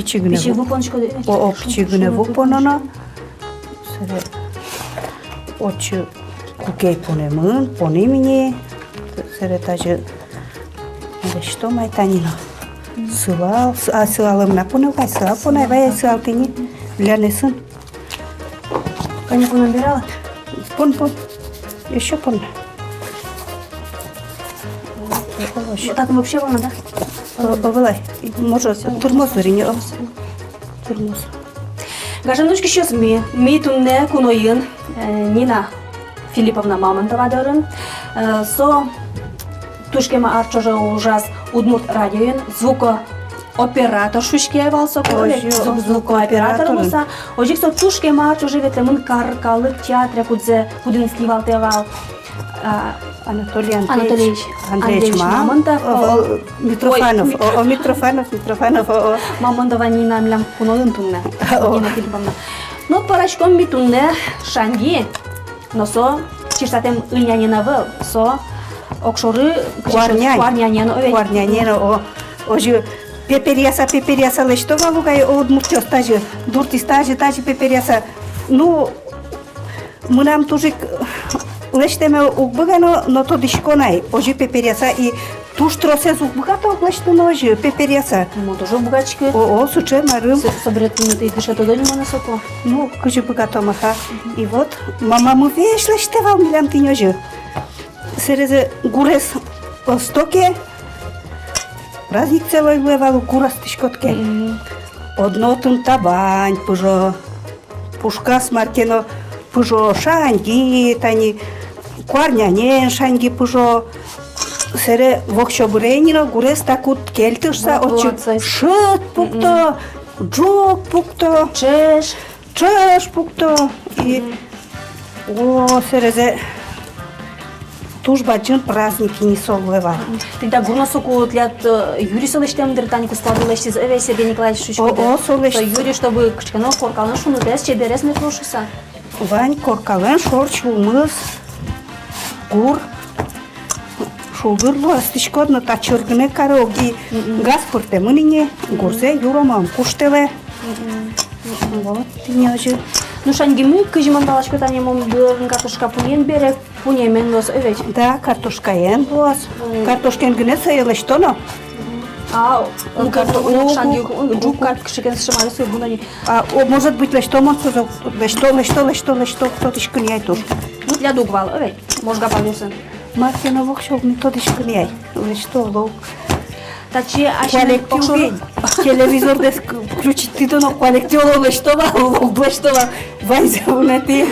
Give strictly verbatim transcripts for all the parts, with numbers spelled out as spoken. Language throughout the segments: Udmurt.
Пичи гинэ. Пичи ву, ву понӥськоды. О, о, пичи гинэ ву пононо. Сэре отчы кукей понэмын, поным ини. Сэре тазьы лэсьтом ай тани но. Сылал, сы-, а, сылалэм на понэ вай, сылал понэ вай, сылал тӥни. Лянэсын. Кӧня понэм бералэ? Пон, пон. Ещё пон. Так вообще вал на, да? О, о, вылай. Может, тырмоз дыр ини, о. Тырмоз. Гажано учкисьёс, ми, ми туннэ куноын, э, Нина Филипповна Мамонтова дорын. Э, со туж кема ар ӵоже ужаз Удмурт радиоын, звукооператор шуиське вал со, озьы, звук-, о, звукооператор, звукооператор луыса. Озьы ик со туж кема ар ӵоже ветлэмын кар калык театре, кудзэ, кудӥныз кивалтэ вал, а, Анатолий Андреевич, Анатолий Андреевич Андреевич Мам-, Мамонтов, о, о, о, Митрофанов, ой, о, о, Митрофанов, Митрофанов, о, о. Мамонтова Нина милям куноын туннэ. О. Нина Филипповна. Но пӧраськом ми туннэ шаньги. Но со чырсатэм ыльнянен ӧвӧл, со огшоры куарнянь. Куарнянен, ой. Куарнянен, о. Озьы пеперъяса, пеперъяса лэсьто вал ук ай удмуртъёс тазьы, дуртысь тазьы, тазьы пеперъяса. Ну, мынам туж ик лэсьтэме уг быгато, но тодӥсько на ай, озьы пеперъяса и туж тросэз уг быгато ук лэсьтыны озьы пеперъяса. Мон тоже уг быгатӥськы. О, о, сыӵе марым. Со-, собере тӥни тӥ дышетоды ни монэ соку. Ну, кызьы быгатом, аха. И вот мамамы весь лэсьтэ вал милям тӥни озьы. Сэрезэ гурез осто ке, праздник целой луэ вал, гур астӥськод ке. Мгм. Одно отын табань пыжо. Пушказ мар ке но пыжо шаньги, тани куарнянен шаньги пыжо. Сэре воксё быре ини но гурез так уд кельты шуса, вот, отчы вот, шыд пукто, мгм, ӝук пукто, ӵӧж, ӵӧж пукто. И, мгм, о, сэрезэ туж бадӟым праздник ини со луэ вал. Тӥляд гур но соку тӥляд, э, юри со лэсьтэм дыр, тани куспалды лэсьтӥз ӧвӧл, Сергей Николаевич шуиськоды. О, о, со лэсьтӥз. Со юри, чтобы кыӵе ке но коркалэн шунытэз, чеберез мед луоз шуса. Вань коркалэн шор сюлмыз гур. Шулдыр луэ, астӥськод но, та чыр гинэ каре, огъя, мгм, газ пыртэмын ини, гурзэ юромы ум куштэлэ. Мгм. Вот, тӥни озьы. Ну, шаньгимы, кызьы мон валасько, тани мон быдэн картошка пуньыен бере, пуньыемен луоз, э, ведь? Да, картошкаен луоз. Мгм. Картошкаен гинэ сое лэсьто но. Мгм. А, ну, карто-, карто-, ну, шаньги, ну, ӝук кар-, кыӵе ке но сыӵе мар со, гунани. А, о, может быть, лэсьто мон сое, лэсьто, лэсьто, лэсьто, лэсьто, тодӥсько ни ай туж. Ну, тӥляд уг вал, э, ведь? Можга палъёсын. Мар ке но воксё уг ни тодӥськы ни ай, лэсьто луэ. Татчы асьме куалекты огшоры ук ини. Телевизордэс включить тӥ но, куалекты оло, лэсьто вал, оло уг лэсьто вал. Ваньзэ вунэтӥ.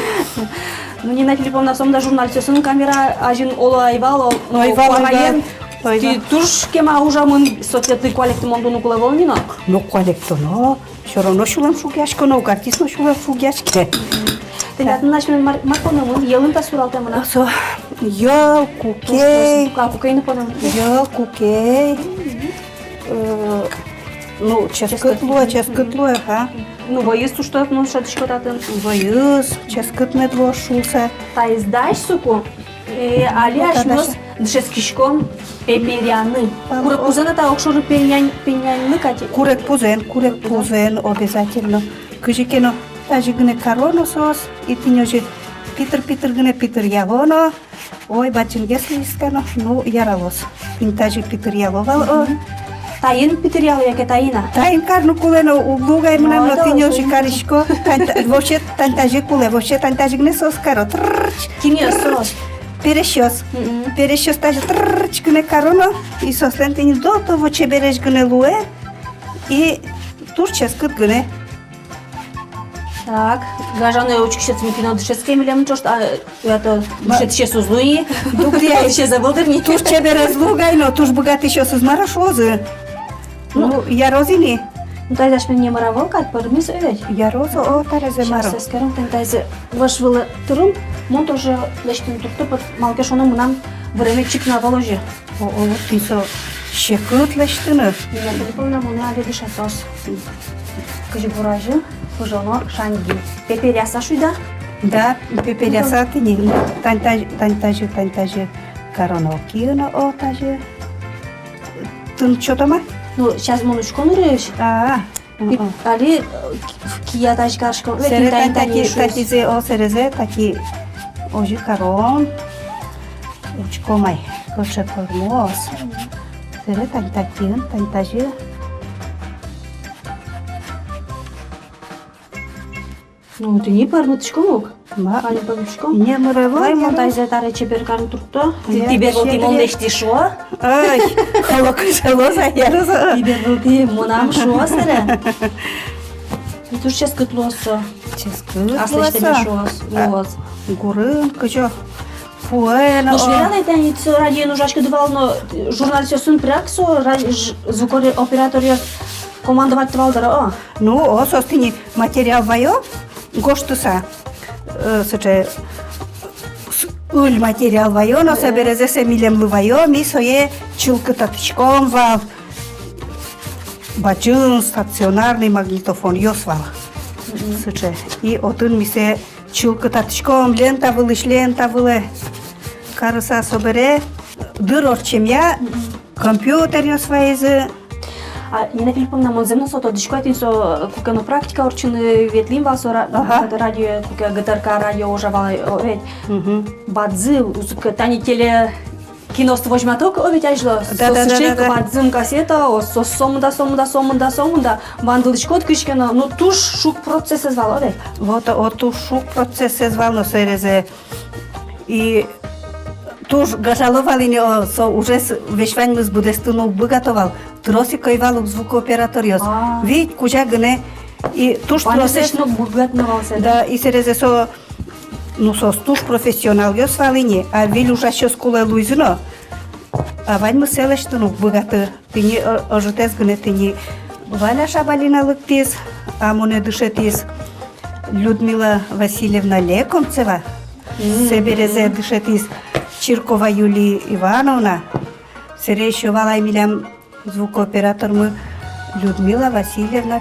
Ну, Нина Филипповна, сомында журналистъёсын камера азьын оло ӧй вал, о, ӧй вал, ӧй вал. Куараен. Ӧй вал. Тӥ туж кема ужамын, со тӥ куалекты мондыны кулэ ӧвӧл ни но. Ну, куалекты но. Всё равно сюлэм шугъяськоно, уг артист но сюлэм шугъяське. Тӥляд асьме мар-, мар понэмын, йӧлын-то суралтэмын-а? Со йӧл, кукей. А, кукей но понэмын. Йӧл, кукей. Э, ну, ческыт луэ, ческыт луэ, ага. Ну, вӧйыз туж тӧд, ну, шӧдӥсько татын. Вӧйыз, ческыт мед луоз шуыса. Таиз дась соку. Э, али асьмеос дышетскиськом пеперъяны. Курегпузэн-а та огшоры пенянь-, пеняньлы кадь? Курегпузэн, курегпузэн обязательно. Кызьы ке но тазьы гинэ кароно соос, и тӥни озьы питыр-питыр гинэ питыръялоно. Ой, бадӟымгес луиз ке но, ну, яралоз. Тӥни тазьы питыръяло вал, о. Мгм. Таин питыръяло яке таин-а? Таин карыны кулэ но, уг луы гай мынам но, тӥни озьы карисько. Тань та-, вообще тань тазьы кулэ, вообще тань тазьы гинэ соос каро. Трррч. Кинъёс соос? Пересьёс. Мгм. Пересьёс тазьы трррч гинэ кароно, и соослэн тӥни до того чебересь гинэ луэ, и туж ческыт гинэ. Так, гажано учкисьёс, ми кино дышетскем милемлы ӵош, а, это, дышетӥсьёсыз луи. Дугды ай. Дышетӥсьёсыз ӧвӧл дыр ни. Туж чеберез луы гай но, туж быгатӥсьёсыз мар-а шуозы? Ну, ну, яроз ини. Ну, таиз асьме номыр ӧвӧл кадь, пӧрмиз, э, ведь? Яроз, о, таразэ мар-а. Сейчас эскером, тани таизэ вӧсь вылэ тыром, мон тоже лэсьтыны туртто, пот-, малы ке шуоно, мынам вырем чик но ӧвӧл озьы. О, о, вот тӥни со секыт лэсьтыны. Нина Филипповна монэ али дышетоз. Кызьы гур азьын пыжоно шаньги. Пеперъяса шуид-а? Да, пеперъяса тӥни. Тань тазьы, тань тазьы, тань тазьы кароно киыны, о, тазьы. Тын чотома? Ну, сейчас мон учко нырысь. А, Мгм. Али, э, ки-, киятазь кариськом. Сэре тани, тани, тани, тани, шуиз. Татизэ, о, сэрезэ тани озьы каром. Учком ай, кыӵе пӧрмоз. Сэре тани татӥын, тани тазьы. Ну, тӥни пӧрмытӥськом ук. Ма? Али пӧрмытӥськом. Не, мыре вал. Вай, мон тазьы таре чебер карыны туртто. Тӥ-, я, тӥ бер вылтӥ мон лэсьтӥ шуо. Ой, холокыса лоза, яроза. Тӥ бер вылтӥ мынам шуо сэре. Туж ческыт луоз со. Ческыт луоз со. Аслэсьтыд шуо, а, луоз. Гурын, кызьы. Пуэ но. Нош вералэ, тани со радиоын ужаськоды вал но, журналистъёсын пырак со ра-, ж-, звукооператоръёс командовать тӥ вал дыр, о? Ну, о, соос тӥни материал ваё, гожтыса, э, сыӵе, с-, ыль материал ваё но, собере сое милемлы ваё, ми сое чылкытатӥськом вал. Бадӟым стационарный магнитофонъёс вал. Мгм. Сыӵе. И отын ми сое чылкытатӥськом, лента вылысь лента вылэ карыса, собере дыр ортчемъя, мгм, компьютеръёс ваизы. А, Нина Филипповна, мон зэм но со тодӥсько, тӥни со, э, куке но практика ортчыны ветлӥм вал со ра-, ага, радио, куке ГТРК радио ужа вал, о, ведь. Мгм. Бадӟым, уз ке, тани теле- киноосты возьмато ке, о, ведь азьло. Да, да, да, да, да. Со сыӵе ик бадӟым кассета, о, со сомында, сомында, сомында, сомында. Вандылӥськод кызьы ке но, ну, туж шуг процессэз вал, о, ведь. Вот, о, туж шуг процессэз вал но сэрезэ. И туж гажало вал ини, о, со ужез весь ваньмыз быдэстыны уг быгато вал. Трос ик ӧй вал ук звукооператоръёс. А. Вить кузя гинэ. И туж тросэз но уг быгато вал сэрезэ. Да, и сэрезэ со Ну, соос туж профессионалъёс вал ини, а выль ужасьёс кулэ луизы но, а ваньмыз сое лэсьтыны уг быгаты. Тӥни, о-, ӧжытэз гинэ тӥни Валя Шабалина лыктӥз, а монэ дышетӥз Людмила Васильевна Лекомцева, мгм, собере сое дышетӥз Чиркова Юлия Ивановна, собере ещё вал ай милям звукооператормы Людмила Васильевна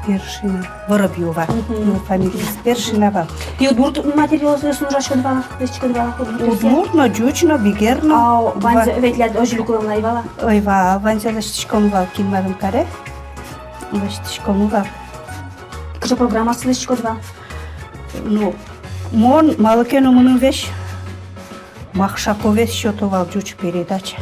Першина, Воробьёва. Мгм. Ну, фамилиез Першина вал. Тӥ удмурт материалъёсын ужаськоды вал, лэсьтӥськоды вал, удмурт версия? Удмурт но, ӟуч но, бигер но. А, ваньзэ, ва- ведь ляд озьы люкылэмлы ӧй вал-а? Ӧй вал, ваньзэ лэсьтӥськом вал, кин мар ум каре, лэсьтӥськом вал. Кыӵе программаосын лэсьтӥськоды вал? Ну, мон малы ке но мыным весь Макшаковез сёто вал ӟуч передача.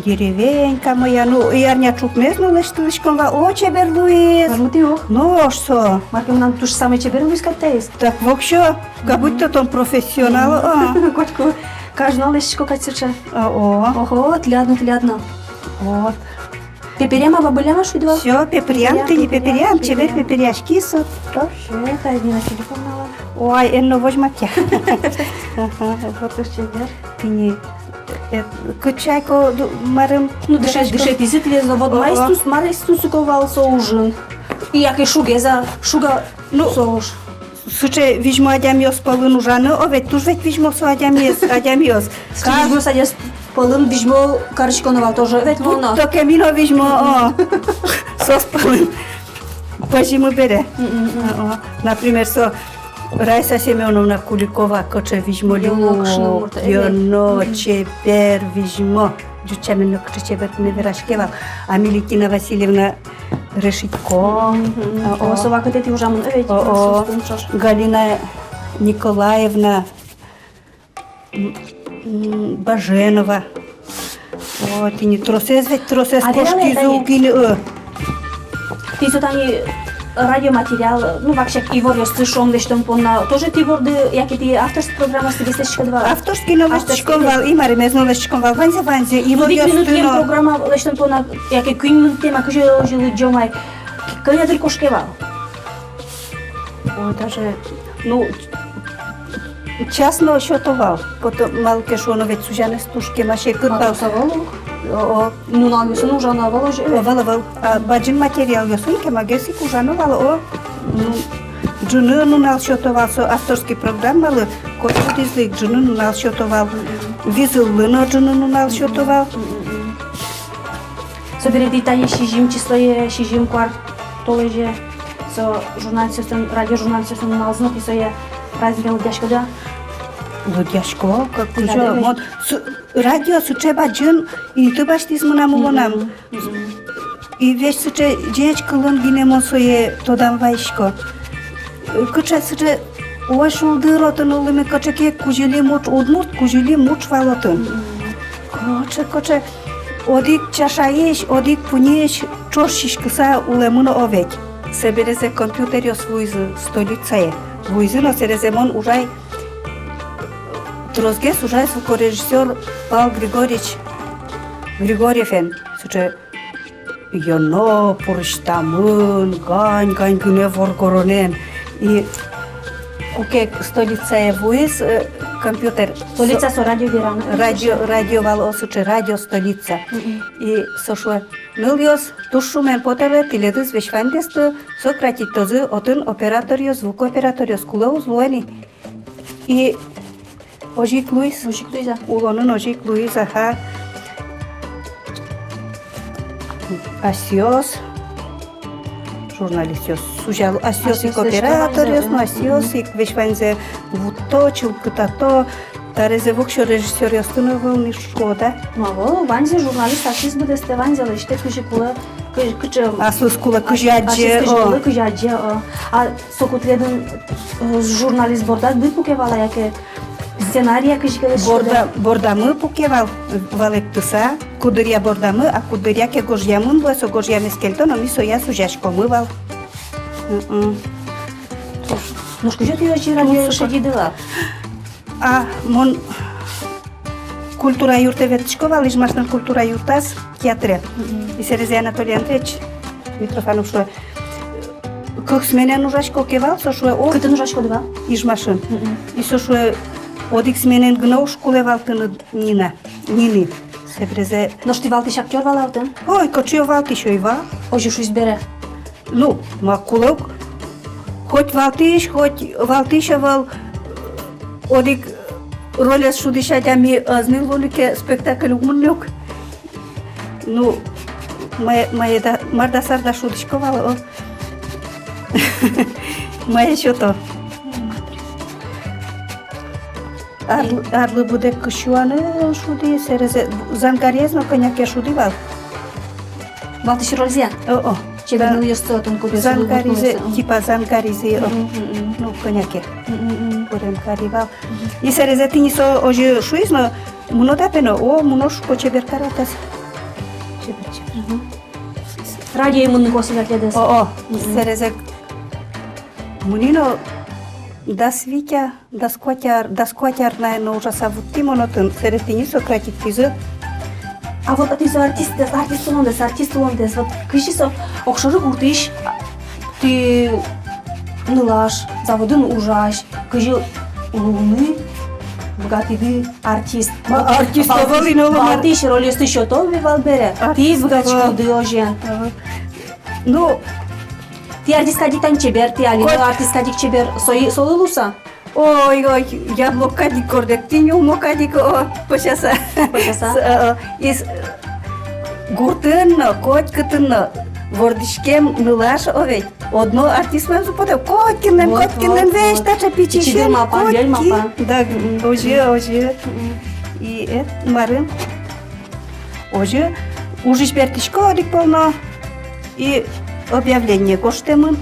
«Деревенька моя», ну, и арня ӵукнаез но лэсьтылӥськом вал, о, чебер луиз. Пӧрмытӥ ук. Нош со. Мар ке мынам туж самой чебер луиз кадь таиз. Так воксё, как будто тон профессионал, а. Котьку, каждый нунал лэсьтӥсько кадь сыӵе. О, о. Ого, тӥляд но, тӥляд но. Вот. Пеперям-а, бабылям-а шуиды вал? Всё, пеперям, тӥни пеперям, чебер пеперяськиз со. Всё, это Нина Филипповналэн. Ой, эн но возьматъя. Ага, вот уж чебер. Тӥни, э, кыӵе ке ду-, марым. Ну, дышет, дышетӥзы тӥледыз но, вот. О, о. Мар эстӥз, мар эстӥз ук вал со ужын. И яке шугез-а, шуг-а, ну, со уж. Сыӵе визьмо адямиос пӧлын ужаны, о, ведь туж ведь визьмо со адямиос, адямиос. Сыӵе визьмо адямиос пӧлын визьмо кариськоно вал тоже, ведь луоно. Будто ке ми но визьмо, о, соос пӧлын. Пӧзьмы бере. Мгм, мгм. О, о. Например, со Раиса Семёновна Куликова, кыӵе визьмо люк. Ёно, кышно мурт, э, ёно, мгм, чебер, визьмо. Ӟуч сямен но кыӵе чебер тӥни вераське вал. А Мелитина Васильевна Решетько. Мгм. О, о. О, со вакытэ тӥ ужамын, э, ведь. О, о. Галина Николаевна, м, м, Баженова. О, тӥни тросэз ведь, тросэз. А кошкизы ук ини, э. Тӥ со тани радиоматериал, ну, вакчияк иворъёсты, шуом, лэсьтон понна тоже тӥ борды, яке тӥ авторской программаосты быдэстӥськоды вал? Авторской но лэсьтӥськом вал, и маремез но лэсьтӥськом вал, ваньзэ, ваньзэ, иворъёсты но. Ну, вить минут ем программа лэсьтон понна, яке куинь минут ема, кызьы озьы лыдӟом ай. Кӧня дыр кошке вал? Ой, даже, ну, час но сёто вал. Потом, малы ке шуоно, ведь сузянэз туж кема секыт вал. Малы со вал? О, о. Нуналъёсын ужано вал уже? Ӧвӧл, ӧвӧл. А бадӟым материалъёсын кемагес ик ужано вал, о. Ну, ӝыны нунал сёто вал со авторской программалы, котькудӥзлы ик ӝыны нунал сёто вал. Визыллы но ӝыны нунал сёто вал. Собере тӥ тани сизьым числое, сизьым куартолэзе, со журналистъёслэн, радиожурналистъёслэн нуналзы но, тӥ сое праздникен лыдъяськоды-а? Лыдъясько, как кызьы, мон с-, радио сыӵе бадӟым инты басьтӥз мынам улонам. Мгм, мгм. И весь сыӵе ӟеч кылын гинэ мон сое тодам вайисько. Кыӵе сыӵе, ой, шулдыр отын улыны, кыӵе ке кузьылӥм удмурт, кузьылӥм муӵ вал отын. Кыӵе, кыӵе одӥг чашаысь, одӥг пуньысь ӵош сиськыса улэмын о ведь. Собере компьютеръёс вуизы столицае. Вуизы но, собере мон ужай, тросгес ужай звукорежиссёр Павел Григорьевич Григорьевен. Сыӵе йӧно пурысьтамын, гань-гань гинэ воргоронэн. И куке столицае вуиз, э, компьютер. Столица со радио вераны. Радио, радио вал о, сыӵе радио столица. Мгм. И со шуэ: «Нылъёс, туж шумен потэлэ, тӥледыз весь ваньдэсты сократитозы, отын операторъёс, звукооператоръёс кулэ уз луэ ни». И озьы ик луиз. Озьы ик луиз-а? Улонын озьы ик луиз, ага. Асьсэос, журналистъёс, сузяло, асьсэос ик операторъёс, но асьсэос ик весь ваньзэ вутто, чылкытато, тарезэ воксё режиссёръёсты но ӧвӧл ни, шуод-а? Ну, ӧвӧл, ваньзэ журналист, артист быдэстэ, ваньзэ лэсьтэ, кызьы кулэ, кы-, кыӵе. Аслыз кулэ, кызьы адӟе, аслыз кызьы кулэ, кызьы адӟе, о. А со кутледын, э, журналист бордад пуке вал-а, яке сценария кызьы ке лэсьтӥды? Борда-, бордамы пуке вал, валэктыса, кудыръя бордамы, а кудыръя ке гожъямын вал, со гожъямез кельто но, ми соя сузяськомы вал. Мгм. Нош кызьы тӥ озьы радио шедиды вал? А мон культура юртэ ветлӥсько вал, Ижмашлэн культура юртаз, театре. Мгм. И сэрезэ Анатолий Андреевич Митрофанов шуэ, кык сменаен ужасько ке вал, со шуэ, о. Кытын ужаськоды вал? Ижмашын. Мгм. И со шуэ, одӥг сменаен гинэ уж кулэ вал тыныд, Нина, Нина. Сэрезэ. Нош тӥ валтӥсь актёр вал-а отын? Ой, кыӵе валтӥсь, ой, вал. Озьы шуиз бере. Ну, ма кулэ ук, хоть валтӥсь, хоть валтӥсь ӧвӧл, одӥг ролез шудӥсь адями ӧз ни луы ке, спектакль уг мыны ук. Ну, мае, мае да, мар дасар да шудӥсько вал, о. Мае сёто. Арлы, арлы быдэ кызь сюанэн шудӥ, сэрезэ, «Зангариез» но кӧня ке шудӥ вал. Валтӥсь рользэ-а? О-о. Чебер нылъёсты отын кудӥз. «Зангаризэ», типа «Зангаризэ», о. Мгм, мгм. Ну, кӧня ке. Мгм, мгм. Курем кари вал. Мгм. И сэрезэ тӥни со озьы шуиз но, мыно да, пе, но, о, мыно, шуко, чебер каратаз. Чебер, чебер. Мгм. Радиое мыныны косӥ-а тӥледыз? О-о. Мгм. Сэрезэ мыни но, дас вить-а, дас куать ар, дас куать ар, наверно, ужаса вуттӥ мон отын, сэрезэ тӥни сократить каризы. А вот тӥни со артистэз, артист улондэс, артист улондэс, вот кызьы со огшоры гуртысь, а, тӥ нылаш, заводын ужась, кызьы луыны быгатӥды артист? Ма, артист ӧвӧл ини, оло мар. Валтӥсь рольёсты сёто вал бере, тӥ быгатӥськоды озьыен. Ага. Ну, тӥ артист кадь тани чебер, тӥ али но артист кадь чебер, со-, солы луыса? Ой, ой, яблок кадь ик гордэк, тӥни умой кадь ик, о, пӧсяса. Пӧсяса. С-, э, э, из, гуртын но, котькытын но вордӥськем нылаш, о ведь, одно артист мынам зуб потэ, котькинлэн, вот, котькинлэн, вот, весь, вот, таӵе пичи син, пичи дырма пан, котькин. Дырма пан. Да, мгм, озьы, озьы. Мгм. И, э, марын. Озьы ужысь бертӥсько одӥг пол но, и объявление гожтэмын.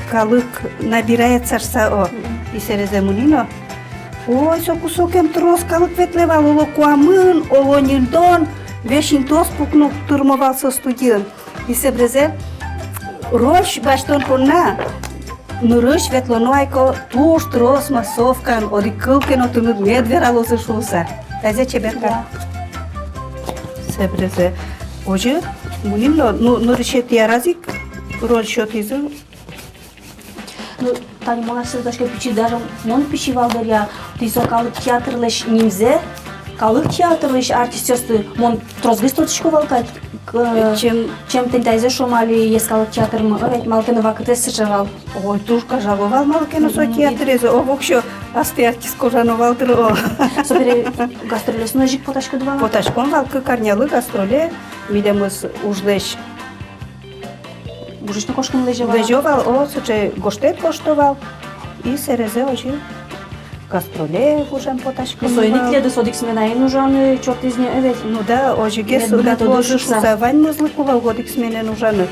Калык набирается шуса, о. И сэрезэ мыни но. Ой, соку сокем трос калык ветлэ вал, оло куамын, оло ньыльдон, весь интыос пукыны уг тырмо вал со студиын. И собере роль басьтон понна нырысь ветлоно ай ке туж трос массовкаын, одӥг кыл ке но тыныд мед вералозы шуыса. Тазьы чебер кар. Да. Собере озьы мынӥм но, ну, нырысетӥ араз ик роль сётӥзы. Ну, тани мон асьсэ тодӥсько пичи, даже мон пичи вал дыръя, тӥни со калык театрлэсь нимзэ, калык театрлэсь артистъёсты мон тросгес тодӥсько вал кадь, к-, чем, чем тӥни тазьы, шуом али, йӧскалык театрмы, о, ведь малы ке но вакытэз сыӵе вал. Ой, туж кажало вал малы ке но со театрез, о, воксё астэ артист кожано вал дыр, о. Собере гастрольёсы но озьы ик потаськоды вал-а? Потаськом вал, кык арнялы гастроле, милемыз ужлэсь. Ужысь но кошкыны лэзё вал? Лэзё вал, о, сыӵе гожтэт гожто вал. И сэрезэ озьы. Гастроле вужем потаськом. Ну, соин ик тӥледыз одӥг сменаен ужаны чортӥз ни, э, ведь. Ну да, озьыгес. Мед-, уд-а, мед тодо шуса. Шуса, ваньмызлы кулэ одӥг сменаен ужаны.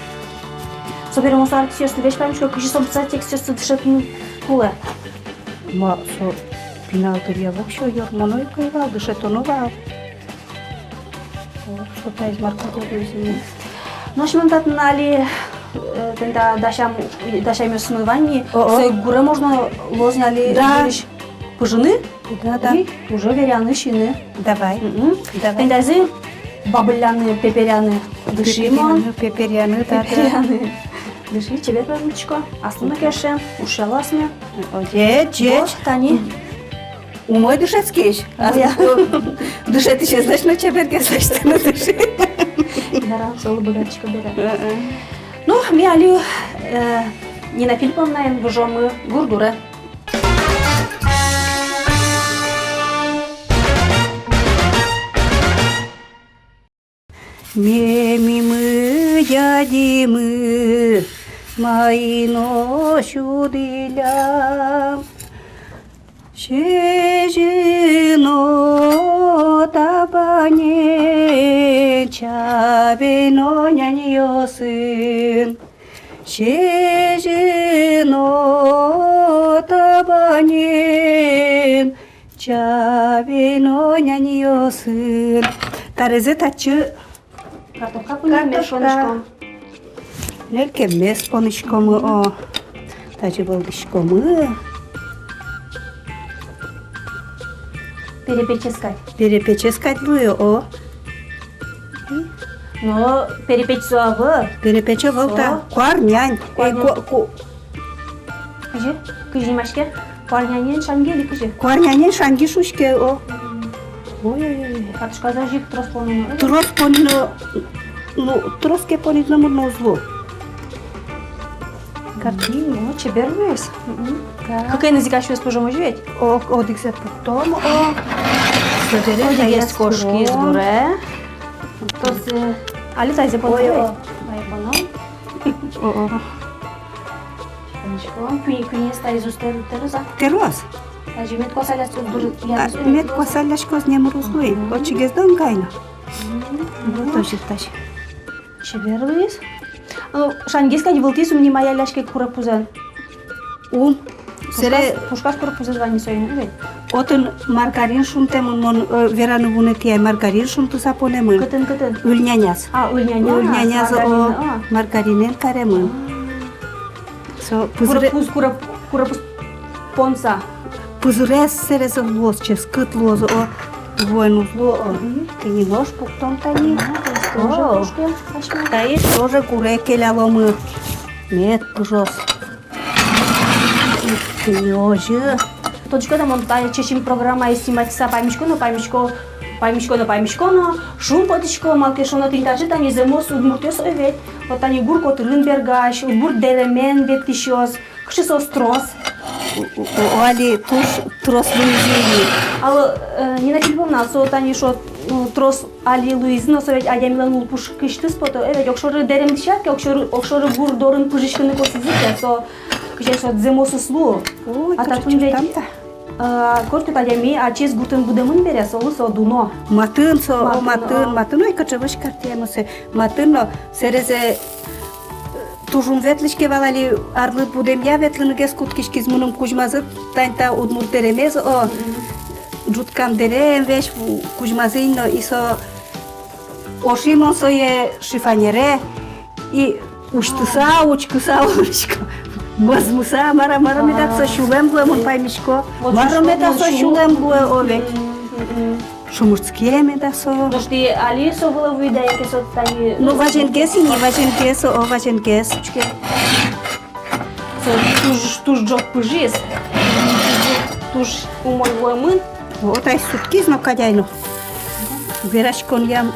Собере мон со артистъёсты весь паймисько, кызьы со быдӟа текстъёсты дышетыны кулэ. Ма, со пинал дыръя вообще ёрмоно ик ӧй вал, дышетоно вал. О, что-то из маркетинга извини. Ну, в общем, татын али, э, тӥни та дасям, дасямъёсмы вань ни, о-о, сое гуре можно луоз ни али. Да. Выльысь пыжыны. Да, да. И уже веръяны сиыны. Давай. Мгм. Давай. Тӥни тазьы бабылляны, пеперъяны дыши мон. Пеперъяны, пеперъяны, да, да. Пеперъяны. Дыши, чебер пӧрмытӥсько. Аслым но кельше, ушъяло асме. О, ӟеч, ӟеч. Вот, тани. Умой дышетскись. Умой. Дышетӥсез лэсь но чебергес лэсьтыны дыши. Дарам солы быгатӥсько бере. Э-э. Ну, ми али, э, Нина Филипповнаен выжомы гур дуре. Мемимы, дядимы, маин но сюдӥллям. Сезьы но табанен, чабей но няньёсын. Сезьы но табанен, чабей но няньёсын. Тарезэ татчы картошка понӥськом. Картошка. Нелькеммес понӥськомы, о. Тазьы вылдӥськомы. Перепеческать. Перепеческать луэ, о. Но перепеч со ӧвӧл. Перепеч ӧвӧл та. Со. Куарнянь. Эй, куарнянь. Ку-, ку-, Кызьы? Кызьы нимаське? Куарнянен шаньги или кызьы? Куарнянен шаньги шуиське, о. Мгм. Ой-ой-ой. Картошказэ озьы ик трос пононо, э? Трос пононо, ну, трос ке понӥд но, мур но уз лу. Картошка, ну, чебер луиз. Мгм. Да. Кыкеныз ик асьмеос пыжом озьы ведь? О, одӥгзэ пуктом, о. Собере одӥгез кошкиз гуре. Трос, э, али тазьы поном. Ой, о. Ай, поном. О-о. Куинь-, куинез таиз уз тер-, тероз-а? Тероз. Тазьы мед куасалляськоз, дур-, а, мед куасалляськоз, номыр уз луы. Мгм. Отчыгес дон кайно. Мгм. Вот тоже тазьы. Чебер луиз. Э, шаньгес кадь вылтӥз, ум нимаялляське курегпузэн. Ум. Пушказ, сэре-, пушказ курегпузэз вань ни соин, ӧвӧл-а? Отын маргарин шунтэмын, мон, э, вераны вунэтӥ ай, маргарин шунтыса понэмын. Кытын, кытын? Ыльняняз. А, ыльняняз. Ыльняняз, о, маргаринэн, а, маргаринэн каремын. А. Со пызыре-, курегпуз, куре-, курегпуз понса. Пызырес сэрезэ луоз, ческыт луоз, о, вуэн уз лу, о. Мгм. Тӥни нош пуктом тани. Ага, то есть тоже пушказ, о, кошке, кошке. Таиз тоже куре келяломы. Мед пыжоз. Тӥни озьы. Тодӥськод-а, мон та «Чечым» программае сниматьыса паймисько но, паймисько, паймисько но, паймисько но, шумпотӥсько, малы ке шуоно, тӥни таӵе тани зэмос удмуртъёс, ӧвӧл-а? Вот тани гур котырын бергась, удмурт дэремен ветлӥсьёс, кыӵе соос трос. О, о, о, али туж трос луизы ини. Алло, э, Нина Филипповна, со тани шуод, ну, трос али луизы, но со ведь адямилэн лулпушкысьтыз потэ, э, ведь огшоры дэрем дӥсяд ке, огшоры, огшоры гур дорын пыжиськыны косӥзы ке, со кызьы ке со зэмос уз лу. Ой, а татын ведь, э, котькуд адями ачиз гуртын будэмын бере, солы со дуно. Матын со, о, матын, матын, о. Матын, ой, кыӵе вӧсь картъямысэ. Матын но, сэрезэ, э, туж ум ветлӥське вал али, арлы будэмъя ветлынэгес кутскиськиз мыным кузьмазы, тани та удмурт дэремез, о. Мгм. Ӝуткам дэрем весь кузьмазы ини но, и со ошӥ мон сое шифоньере, и усьтыса, учкыса улӥсько. Мӧзмыса, мар-а, мар-а меда со сюлэм луэ, мон паймисько. Мар-а меда со сюлэм луэ, о ведь. Мгм, мгм. Шумыртскем меда со. Нош тӥ али со вылэ вуиды-а, яке со тани? Ну, вазенгес ини, вазенгес, о, вазенгес. Учке. Со туж, туж ӝог пыжиз. Туж умой вуэмын. Вот ай суткиз но кадь ай но. Вераськонъям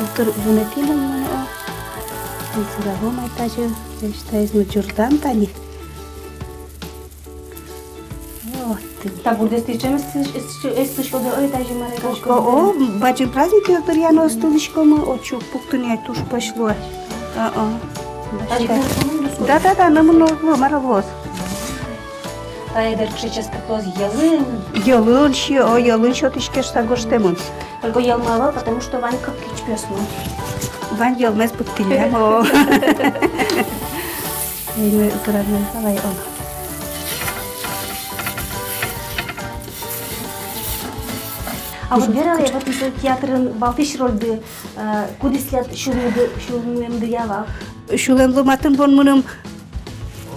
утыр вунэтӥ мон, о. Зыра вуэм ай тазьы, значит, таиз но ӝырдам тани. Вот. Та гурдэс тӥ ӵем эс-, эс-, эстӥськоды, ой, тазьы мар-а, о, о, бадӟым праздникъёс дыръя но ыстылӥськомы, о, чук пуктыны ай туж пӧсь луэ. А, а. Тазьы гурдэс но ыстылӥськоды? Да, да, да, номыр но уз лу, мар-а луоз. Тае дыр кыӵе ческыт луоз, йӧлын. Йӧлын сиё, о, йӧлын сётӥське шуса гожтэмын. Только йӧлмы ӧвӧл, потому что вань кык кичпиосмы. Вань йӧлмес быдтӥллям, о. Эй, ну, аккуратно, давай, о. А вот вералэ, вот тӥ со театрын валтӥсь рольды, э, кудӥз тӥляд сюлэмды, сюлэмдыя вал? Сюлэмлы матын бон мыным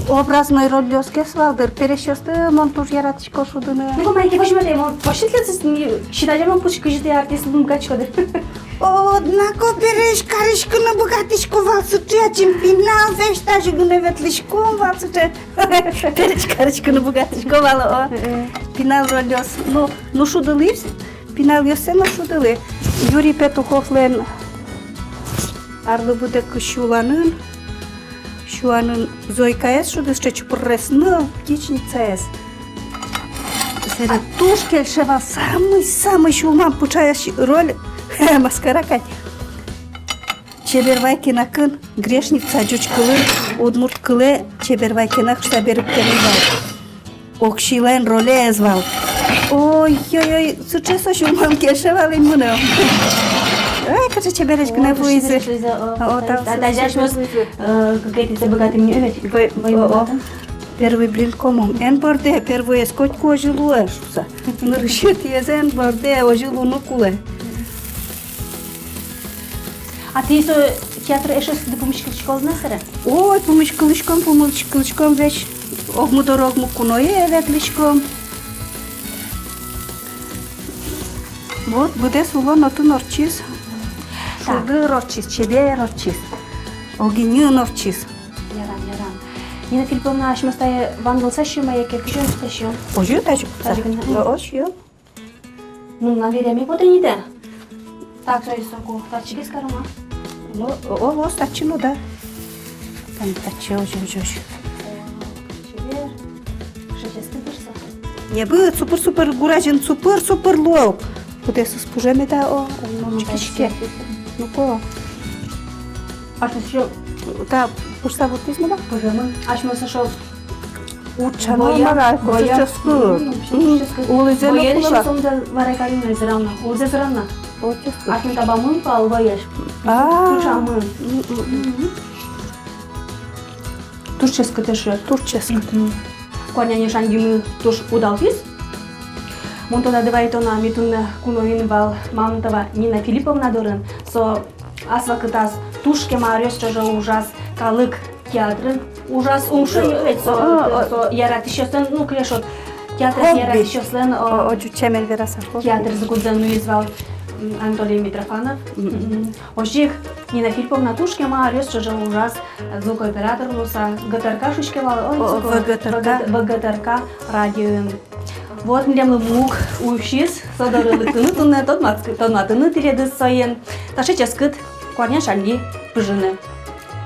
образной рольёсгес вал дыр, пересьёсты мон туж яратӥсько шудыны. Ну-ка, мае ке возьматэ, мон вообще тӥледыз, м, синазя мон пуч кызьы тӥ артист луыны быгатӥськоды. О, однако пересь кариськыны быгатӥсько вал сыӵе, ачим пинал весь тазьы гинэ ветлӥськом вал сыӵе. Пересь кариськыны быгатӥсько вал, о. Э-э. Пинал рольёс. Ну, ну, шудылӥз, пиналъёссэ но шудылӥ. Юрий Петуховлэн «Арлы быдэ кызь сюанын», сюанын Зойкаез шудӥз, сыӵе чупрес но птичницаез. Сэре туж кельше вал, самый, самый сюлмам пыӵаесь роль, маскара кадь. Чебервай кенакын грешница, ӟуч кылын, удмурт кылэ Чебервай кенак шуса берыктэмын вал. Оксилэн ролез вал. Ой-ой-ой, сыӵе со сюлмам кельше вал ини мыным. Ой, кыӵе чебересь гинэ вуизы. О, тау. Та, та, та, асьмеос, э, кыкетӥзэ быгатӥм ни ведь. Вай, вай, о, о. Быгатӥм. Первый блин комом. Эн бӧрдэ, первоез котьку озьы луэ шуса. Нырысетӥез эн бӧрдэ, озьы луыны кулэ. А тӥ со театре эшъёсыды пумиськылӥськоды на сэре? Ой, пумиськылӥськом, пумиськылӥськом весь. Огмы доры огмы куное ветлӥськом. Вот, быдэс улон отын ортчиз. Так. Шулдыр ортчиз, чебер ортчиз. Огинын ортчиз. Ярам, ярам. Нина Филипповна, асьмеос тае вандылыса сиём-а яке кызьы асьмеос сиём? Озьы, тазьы. Тазьы гинэ. О, сиём. Мон на вераме потэ ни та. Так, сое соку татчыгес каром-а? Ну, о, о, о, татчы, ну да. Тани татчы, озьы, озьы, озьы. О, чебер. Кыӵе ческыт дыр со. Небыт, супыр-супыр гур азьын, супыр-супыр луэ ук. Быдэсыз пыжеме да, о, ну, чикиське. Ну-ко. Асьмеос ещё та пыжса вуттӥз но да? Пыжемын. Асьмеос ещё Утчано мар-а, боя-, кусыӵескы. М, кусыӵескы. Улӥзэ но кулэ-а? Боелэсь сомында варай карим но, зырам но. Улӥзэ зырам но. О, ческыт. Асьме табамын пал боелэсь. А. Кушамын. М, м, м. Туж ческыт эшшо. Туж ческыт. Мгм. Куарнянь шаньгимы туж удалтӥз. Мон тодады вайытоно, ми туннэ куноын вал Мамонтова Нина Филипповна дорын. Со ас вакытаз туж кема аръёс ӵоже ужаз калык театрын. Ужаз, ум шуэ ни ведь, со, а, а, со яратӥсьёслэн, ну, кыле шуод, театрез яратӥсьёслэн, о, о, ӟуч сямен вераса, хобби. Театрзы, кудзэ нуиз вал, м, Анатолий Митрофанов. Мгм. Мгм. Озьы ик Нина Филипповна туж кема аръёс ӵоже ужаз, э, звукооператор луыса, ГТРК шуиське вал, ой, о, звуко-, ВГТРК. ВГТ-, ВГТРК радиоын. Вот милемлы муг усиз со доры лыктыны туннэ, тодмат-, тодматыны тӥледыз соин. Таӵе ческыт куарнянь шаньги пыжыны.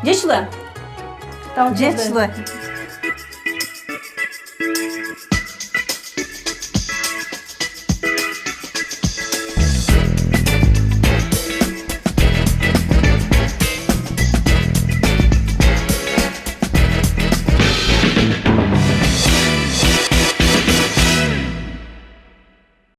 Ӟеч луэ! Тау, ӟеч луэ!